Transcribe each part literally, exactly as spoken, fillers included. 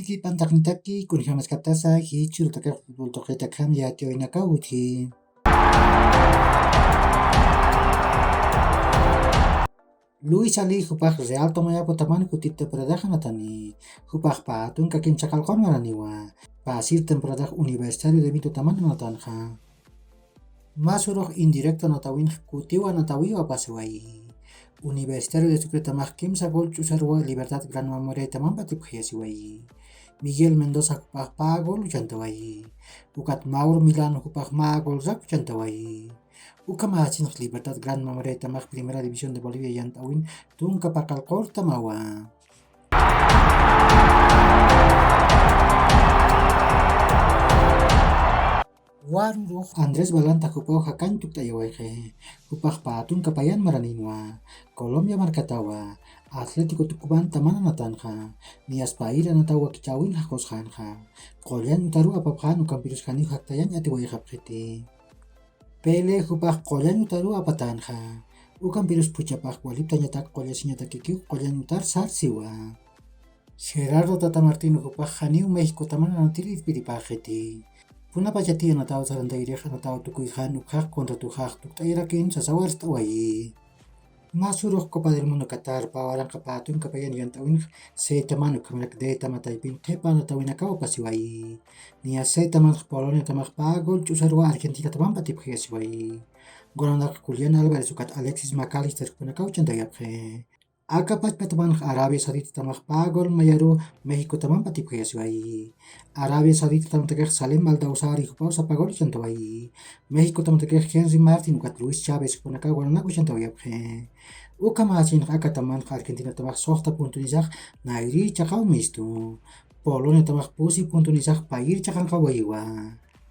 Kipantaqnitaki kunjamaskatasa jichhurutakax futbol tuqitakham yatiyawaynakaw utji. Luis Ali jupax Real Tomayapotaman jutit temporadax anatani. Jupax pä tunka kimsa qallqun maraniwa. Pasir temporadax Universitario de Vitutaman anatanxa. Mä surux indirecto anatawinx kutiw anatawiwa pasiwayi. Universitario de Sucretamax kimsa gol ch'usaruwa Libertad Gran Memoriaytamampa tipxayasiwayi. Miguel Mendoza jupax pä gol uchantawayi. Ukat Mauro Milano jupax mä golrak uchantawayi. Ukhamäsinx Libertad Gran Memoriaytamax Primera División de Bolivia yant'awin tunka pä qallqurtamawa. Warurux Andrés Balanta jupaw jakañ tukt'ayawayxi. Jupax pä tunka payan maraninwa. Colombia markatawa. Atlético Tucubantaman anatanxa. Niyas payir anataw wakichäwin jaqusxänxa. Qullañ utaruw apapxän ukampirus janiw jaktayañ atiwayxapxiti. Pele jupax qullañ utaruw apatanxa. Ukampirus phuchhapax waliptañatak qullasiñatakikiw qullañ utar sarsiwa. Gerardo Tata Martino jupax janiw Méxicotaman anatir irpiripäxiti. Kunapachati anataw sarantayrix anataw tukuyxän ukxax contratoxax tukt'ayarakin sasaw arst'awayi. Mä surux Copa del Mundo Qatar pä waranqa pä tunka payan yant'awinx Ctaman ukhamarak Dtama taypin qhipa anatawinakaw apasiwayi. Niyas Ctamanx Poloniatamax pä gol ch'usaruwa Argentinatamampa tipxayasiwayi. Golanak Julián Álvarez ukat Alexis McAllister jupanakaw chantawayapxi. Aka pachpatamanx Arabia Sauditatamx pä gol mayaruw Méxicotamampa tipxayasiwayi. Arabia Sauditatamtakix Salem Al Dawsari jupaw sapa gol chantawayi. Méxicotamtakix Henry Martin ukat Luis Chávez jupanakaw golanak uchantawayapxi. Ukhamäsinx akatamanx Argentinatamax suxta puntunisax nayri chaqaw mistu. Poloniatamax pusi puntunisax payir chaqanqawayiwa.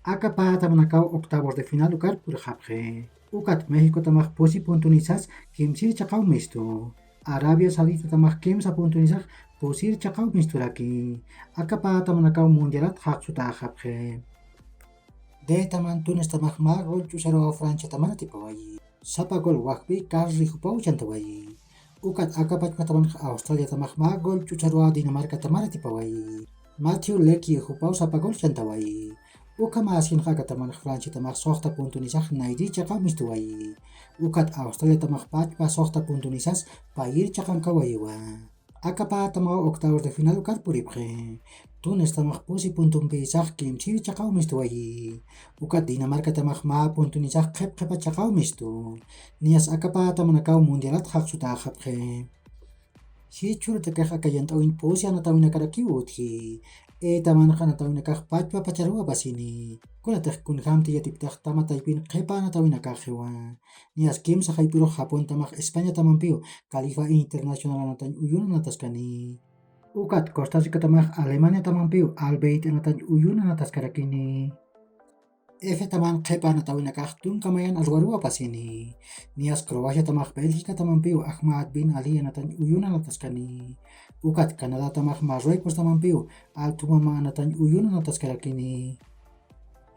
Aka pä tamanakaw octavos de final ukar purxapxi. Ukat Méxicotamx pusi puntunisas kimsir chaqaw mistu. Arabia Sauditatamx kimsa puntunisas pusir chaqaw misturaki. Aka pä tamanakaw mundialat jaqsutäxapxi. Dtaman Tunistamx mä gol ch'usaruwa Franciataman atipawayi. Sapa gol wajpi Carri jupaw chantawayi. Ukat aka pachpatamanx Australiatamx mä gol ch'usaruwa Dinamarcatamar atipawayi. Matthew Leckie jupaw sapa gol chantawayi. Ukhamäsinx akatamanx Franciatamx suxta puntunisax nayri chaqaw mistuwayi. Ukat Australiatamx pachpa suxta puntunisas payir chaqankawayiwa. Aka pä tamaw octavos de final ukar puripxi. Tunistamax pusi puntumpisax kimsir chaqaw mistuwayi. Ukat Dinamarcatamax mä puntunisax qhip qhipa chaqaw mistu. Niyas aka pä tamanakaw mundialat jaqsutäxapxi. Jichhürutakix aka yant'awin pusi anatawinakarakiw utji. Etamanx anatawinakax pachpa pacharuw apasini. Kunatix kunjämti yatipktax tama taypin qhipa anatawinakaxiwa. Niyas kimsa jayp'ürux Japontamax Españatamampiw Califa Internacional anatañ uyun anataskani. Ukat Costa Ricatamax Alemaniatamampiw Al Bayt anatañ uyun anataskarakini. F taman qhipa anatawinakax tunka mayan alwaruw apasini. Niyas Croaciatamax Bélgicatamampiw Ahmad bin Ali anatañ uyun anataskani. Ukat Canadätamax Marruecostamampiw Al Thumama anatañ uyun anataskarakini.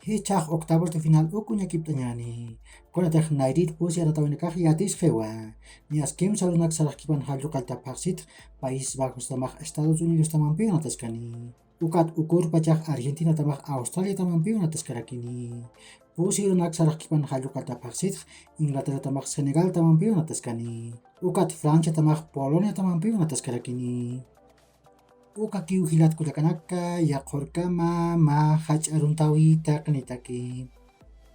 Jichhax octavos de final uk uñakipt'añäni. Kunatix nayrit pusi anatawinakax yatisxiwa. Niyas kimsa urunak saraxkipan jalluqallta phaxsitx Países Bajostamax Estados Unidostamampiw anataskani. Ukat ukurpachax Argentinatamax Australiatamampiw anataskarakini. Pusi urunak saraxkipan jalluqallta phaxsitx Inglaterratamax Senegaltamampiw anataskani. Ukat Franciatamax Poloniatamampiw anataskarakini. Ukakiw jilat kullakanaka, yaqhurkama mä jach'a aruntäwi taqinitaki.